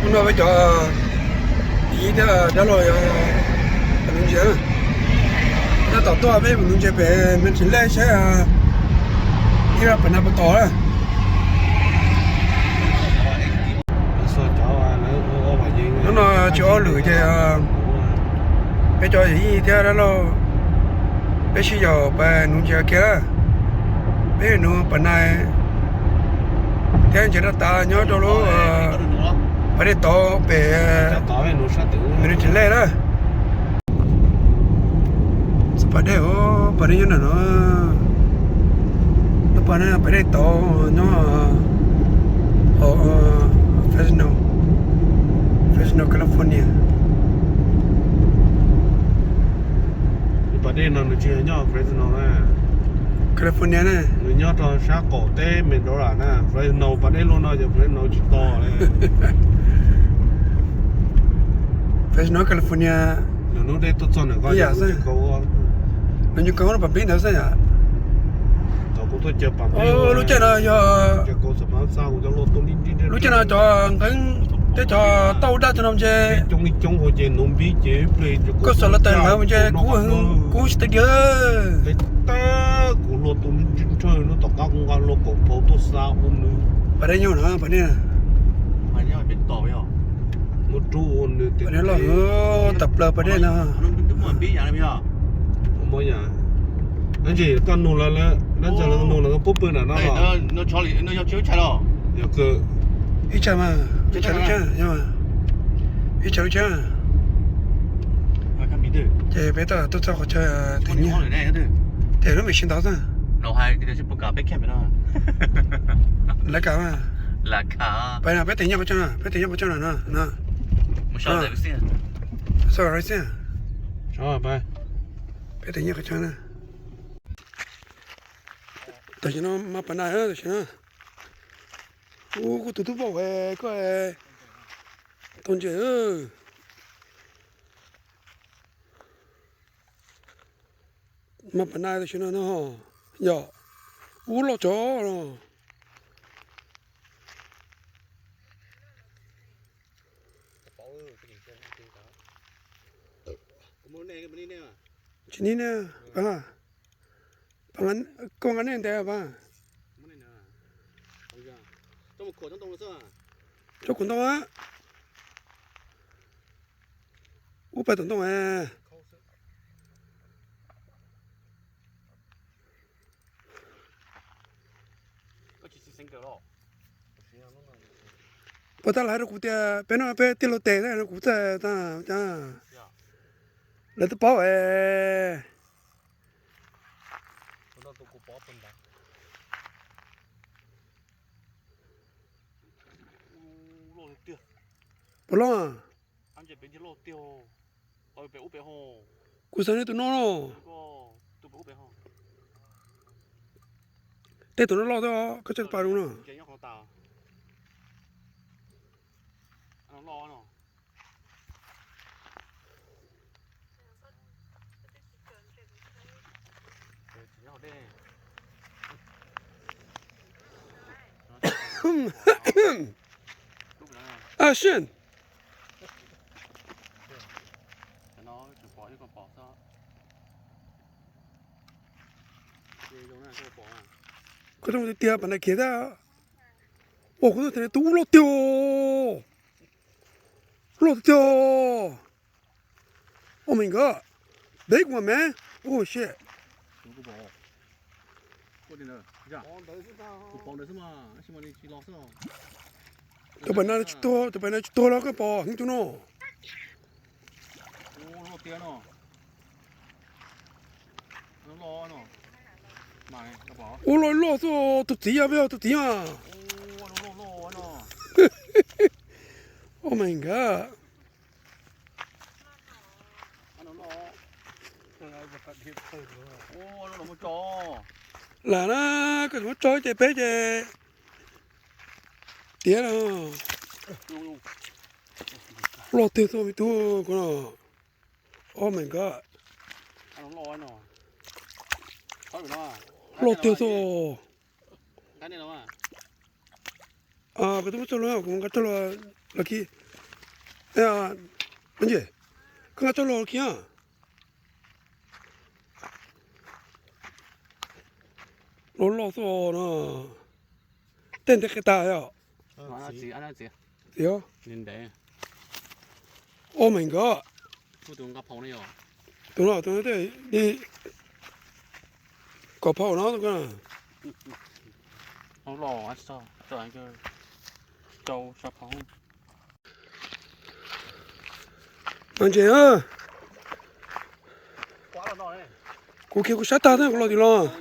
Hnub no peb cov ib thiab dab laug yog mus nuv ntses. Tab tom tuaj peb mus nuv ntses pem me tsis lej saib ib pem na puas tom na. Hnub no tsis ob lwm ces peb cov yawm yij thiab dab laug peb sib yaum pais nuv ntses kiag na. Peb nuv pas nais thiab ntses raj tas nyob rau lub pas dej tauv pem me tsis lej na. Pas dej, pas dej nyob nram no. Lub pas dej tauv nyob hauv Fresno, Fresno, California. Pas dej no nws tsis yog nyob Fresno na, California na, nws nyob rau sab qaum teb Medora na. Fresno pas dej luaj no ces Fresno tsis tau. Fresno, California. Nws hnub dej tuaj txog ntawm ko ib yam xwb. Nws nyuag kaus no pas npib ntawd xwb yom. Lub caij no yog, lub caij no cov nqeeb thiab cov tauj daj cov no ntshe koj xav los tawm lawv ntshe kuv, kuv tsis tau diav. Pas dej nyob no, pas dej, pas dej loj tas plaws pas dej no. Ntsis koj nug lawv, lawv ntxawg lawv nug lawv pub pw nram no los. Ib tsa mas, ib tsa lub tshab, ib tsa lub tshab. Ces peb tuaj txog qhov chaw, ces lub me sib ntawd xwb. Lawv kam mas, peb tes nyob qhov tso, peb tes nyob qhov tso no. Peb tes nyob qhov tso na. Tam sim no mas pas nais tam sim no. Ub, kuv tus tub npauj koj tau ntses. Mas pas nais tam sim no no, yog ub loj tso no. Tsis nib ne, koj nqa nej ntes pas. Tso kuv ntoo, ub pais tom ntoo. Puas tas lawv hais rau kuv tias peb no peb tij laug tes, kuv txawj tas, lawv twb paub es. Puas loj? Kuv xav nej tus no no. Tej tus no loj xwb, koj tsa pas zoo no. Action. Koj tau tias pas nais khiav tag. Ua kuv tau tias tus ub loj tiag. Loj tiag. Oh my god. Big one, man. Oh shit. Tus pas no tsis tuag, tus pas no tsis tuag los koj pom heev tus no. Ua loj loj xwb, tus txiv yog peb tus txiv mas. Oh my god. Lam na, koj muab tso ces peb ces tiav no. Loj tiag xwb me tub ko no. Oh my god. Loj tiag xwb. Koj twb muab tso los, kuv nqa tso los, los khi. Koj nqa tso los kiag. Loj loj xwb no. Tej ntev qhia tas yom. Txiv. Oh my god. Tus no, tus no tej kom phau no. Mas ntses, kuv khiav kuv sab tag thiab kuv los tim los.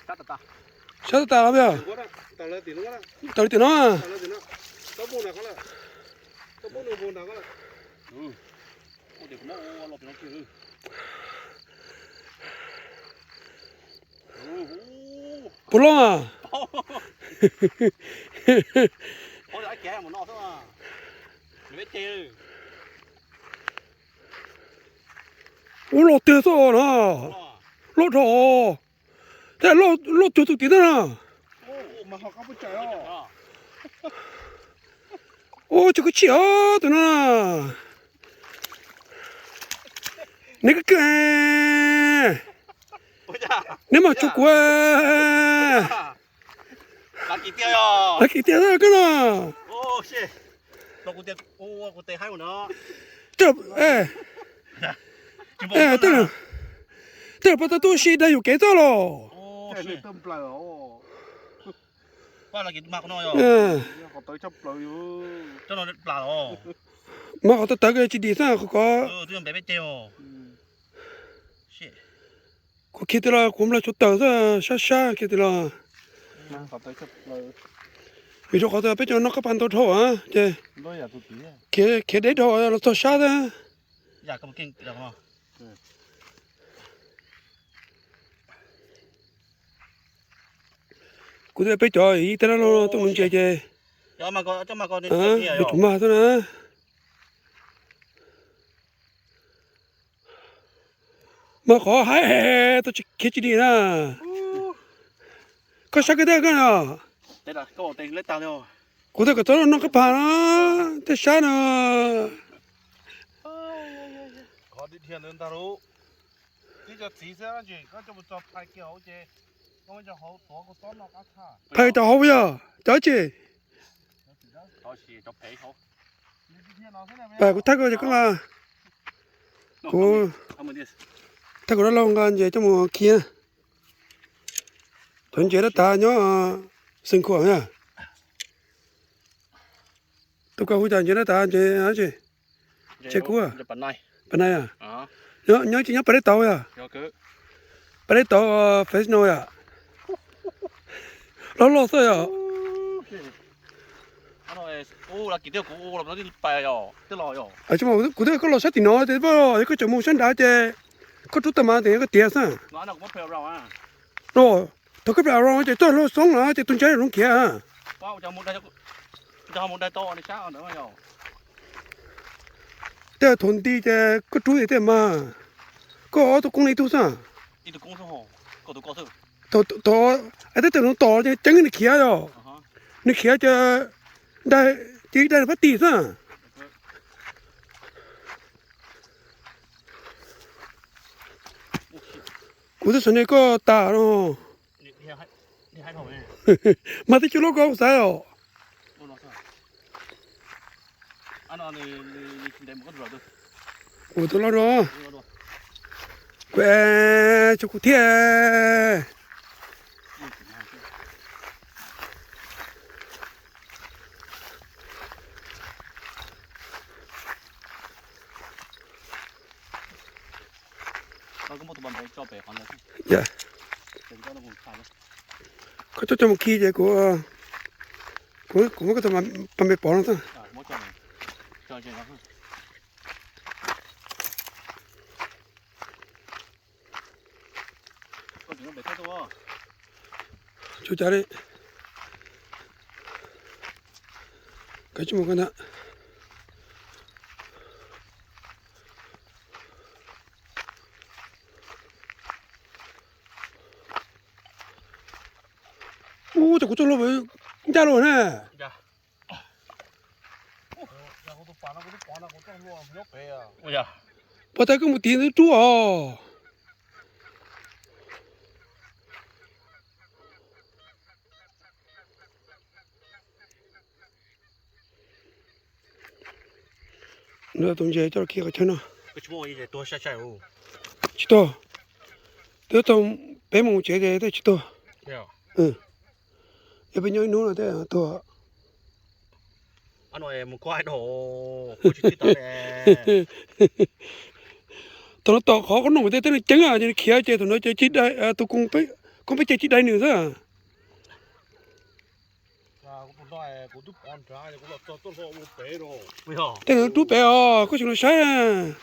Sab tag tas los yog? Tawm li tim no. Puas loj? Ub, loj tiag xwb no. Loj dhau. Tej loj cuag tus tim ntawd no. Ub, tsis koj chim os tus no. Neb kawg kawg, neb mas tsuas kuv. Laj kis tiag koj no. Tej, tej pab tau tuaj si dag yus kev txoj los. Mas qhov tawv tawv tsis dim xwb qhov ko. Kuv khiav tim los kuv nplawg tshuav tawm xwb sab sab khiav tim los. Vim rau qhov tias peb cov noj qab pas ntau dhau ces khiav deb dhau los txog sab xwb. Kuv thiab peb cov ib tag laj tuaj mus ntses ces yuav tsum mag xwb na. Mas qhov haib tau khiav tsis dim na. Koj sab koj tej koj no. Kuv thiaj kom txhob noj qab pas no, tej sab no. Phais tau hauv yog cov tsis. Kuv thaij koj ces koj mas, kuv thaij kuv dab laug nqa ntses coj mus khi na. Cov ntses dab tav nyob xeev khuam na. Tus ko hu cas ntses dab tav ntses tsis, ntses kub, pas nai, nyob tsis nyob pas deb tauv yog, pas deb tauv Fresno yom. Loj loj xwb yom. Kuv twb koj los sab tim no ces yog koj tseem mus sab nrad ces koj rub tag mas tias koj tiav xwb. Thaum koj plam around ces txog lub xoob no ces tus ntses zoo khiav. Tej thaum nti ces koj rub tias tej mas, koj ob tug koob li ib tug xwb. Thaum, thaum, tej thaum nws tom ces ceeb nws khiav yom, nws khiav ces dai, ces dai nws pab tim xwb. Kuv twb xav nws koj tas no. Mas twb cua loj ko kuv xav os. Kuv tus loj no, kuv, tso kuv thiab. Koj coj coj mus khi ces kuv, kuv, kuv muab koj tus pas me pov no xwb. Tsuas cas li. Koj tsis mus koj ntag. Ub, cov kuv txoj hlua ncaj luaj na. Pov tas koj mus tiv ntawd rub os. Tus ntses coj los khi qhov chaw no. Tsis tuag. Twb tau peb mus tsev ces tej tsis tuag. Yog peb nyob ib hnub no tej tuag. Thaum no tom qhov qub no tej teb no ceeb ces nws khiav ces thaum no ces tus koob peb ces tsis dai nws xwb. Tej no rub pem os, koj tsis los saib.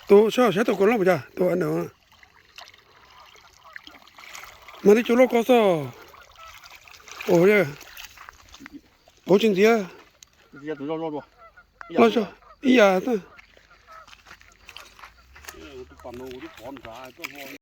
Tus saib, saib tau koj loj puas cas tus no. Mas tej cov loj ko xwb. Pauv tsis ntxiv. Ib yam.